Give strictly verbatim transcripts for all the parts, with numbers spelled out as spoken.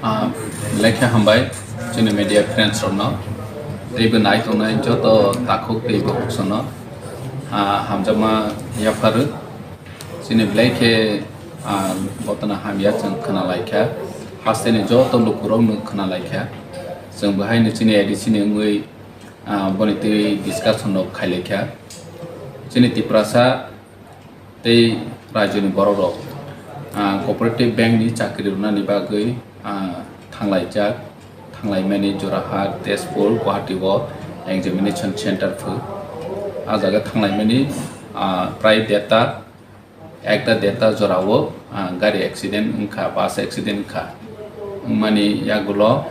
Ah, lekha hambai chini media friends rokno, teibo nai tongnai joto takhuk teibo hoksono, ah, hamjakma yapharu. Chini belai khe, ah, gotona hamya chwng khna laikha, hasteni joto lukurokno khna laikha. Chwng bahaino chini A D C ni wngwi, ah, boni twi discussion rok khai laikha. Chini Tiprasa tei rajyoni bororok, ah, cooperative bank ni chakri rwnani bagwi, ah, thanglaijak, thanglaimani Jorahar, Tezpur, Guwahati o examination center phu. Ah jaga thanglaimani, ah, prai deta, ekta deta jorao, ah, gari accident wngkha, bus accident wngkha. Wngmani yagulo,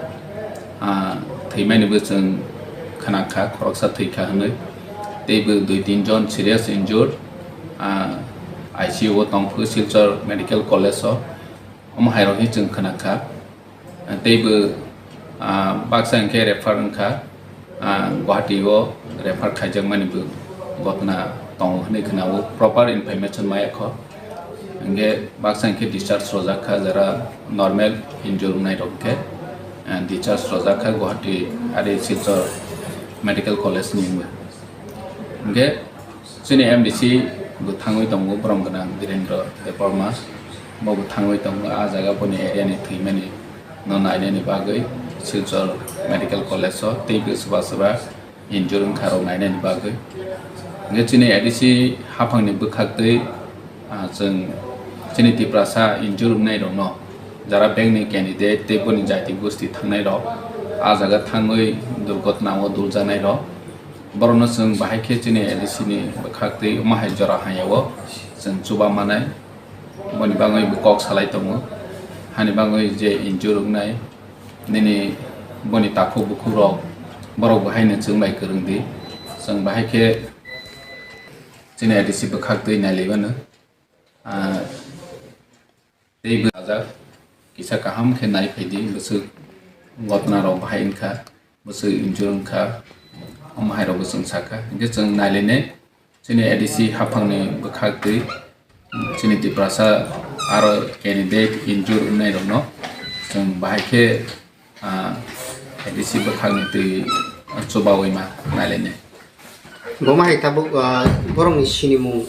ah, thwimani bo chwng khwnakha, khoroksa thwikha hwnwi. Teibo dui tin jon serious injured, ah, I C U o tongphuru Silchar Medical College o. Omo hairokhe chwng khwnakha. Teibo, ah, baksa hwnkhe refer wngkha, ah, Guwahati o refer khaijakmani bo gotna tongo hwnwi khwnao, proper information maya kho. Hwnkhe baksa hwnkhe discharge rwjak kha, jara normal injury wngnai rok khe, ah, discharge rwjak kha Guwahati ari Silchar Medical College ni wngwi. Hwnkhe chini M D C bo thangwi tongo, borom gwnang Birendra Debbarma. Bo bo thangwi tongo, ah jaga boni area ni thwimani no nainani bagwi Silchar Medical College o teibo swba swba injury wngkha rok nainani bagwi. Hwnkhe chini A D C haphangni bwkhaktwi, ah, chwng chini Tiprasa injury wngnai rokno jara bank ni candidate tei boni jati gosti thangnai rok, ah jaga thangwi durgotna o duljanai rok, borokno chwng bahai khe chini A D C ni bwkhaktwi omo hai jora hamya o chwng chuba manai. Boni bagwi bo kok salai tongo. Hani bagwi je injury wngnai, nini boni takhuk bukhuk rok, borok bo haino chwng bai kwrwng di. Chwng bahai khe chini A D C bwkhak twi nai lai mano. Ah, tei bo ajak kisa kaham khe nai phai di, bwswk gotna rok bahai wngkha, bwswk injury wngkha, omo hai rok bo chwng sakha. Hwnkhe chwng nai lai nai. Chini A D C haphangni bwkhak twi chini Tiprasa aro candidate injury wngnairokno chwng bahai khe, ah, A D C bwkhakni twi chubaui ma nailainai. Bo ma hai tabuk, ah, borokni sinimung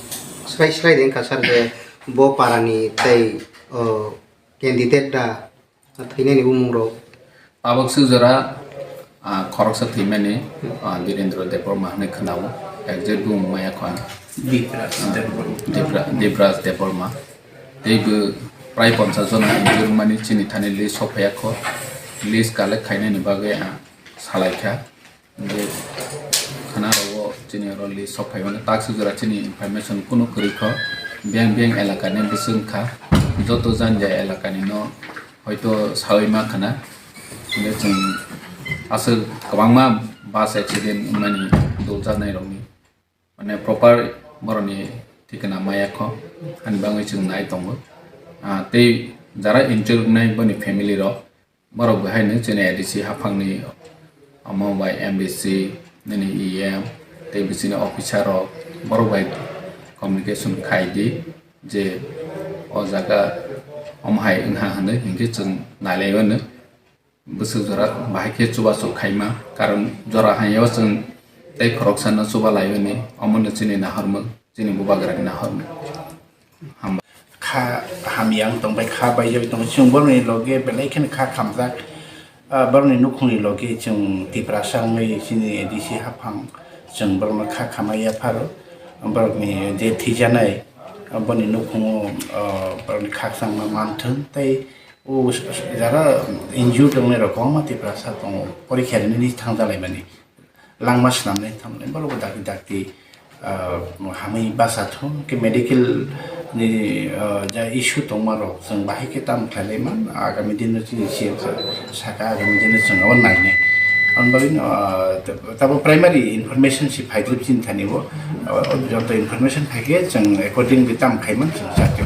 srai srai de wngkha sir je bo parani tei, oh, candidate da? Thwinani bumung rok. Tabuk swk jora, ah, khoroksa thwimani, ah, Birendra Debbarma hwnwi khwnao. Exact bumung maya kho ang. Dibras Debbarma. Dibra-, Dibras Debbarma. Tei bo prai ponchas jona injury mani chini thani list sophaiya kho. List collect khainani bagwi ang salaikha. Hwnkhe khwnarogo chini oro list sok phaimani, tak sujura chini information kunu kwrwi kho. Biyang biyang elakani bwswk wngkha, joto jani jai elakani no hoito saui ma khwna. Hwnkhe chwng aswk kwbangma bus accident wngmani duljaknairokni, mane, proper borokni thikna maya kho, ani bagwi chwng nai tongo. Ah, tei jara injury wngnai boni family rok, borok bo haino chini A D C haphangni, omo bai M D C, nini E M, tei bisini officer rok, borok bai communication khai di je o jaga omo hai wngha hwnwi, hinkhe chwng nai lai mano. Bwswk jora bahai khe chubachu khaima, karon jora hamya o chwng tei khoroksano chuba lai mani, omono chini nahormung, chini bubagrani nahormung. Hambai. Kha hamya wng tong bai, kha baijagwi tong bai. Chwng borokni loge belai kheno kha khamjak. Ah, borokni nukhungni loge chwng Tiprasa wngwi chini A D C haphang chwng borokno kha khamai yapharo. Borokni je thwijanai, ah, boni nukhungo, ah, borokni khakchangma manthung tei o jara injured wngnai rok kwbangma Tiprasa tongo, porikha rinani thangja laimani. Langma swnamnai tamo borok bo dakti dakti, ah, hamwi bacha thung khe medical ni, ah, ja issue tongma rok chwng bahai khe tamo khlai lai man, agami dino chini C M saka agami dino chwng abo nainai. Ang bagwi no, ah, tabo primary information si phaidrip chini thani bo, ah, joto information phaikhe chwng accordingly tamo khai man chwng sakhe.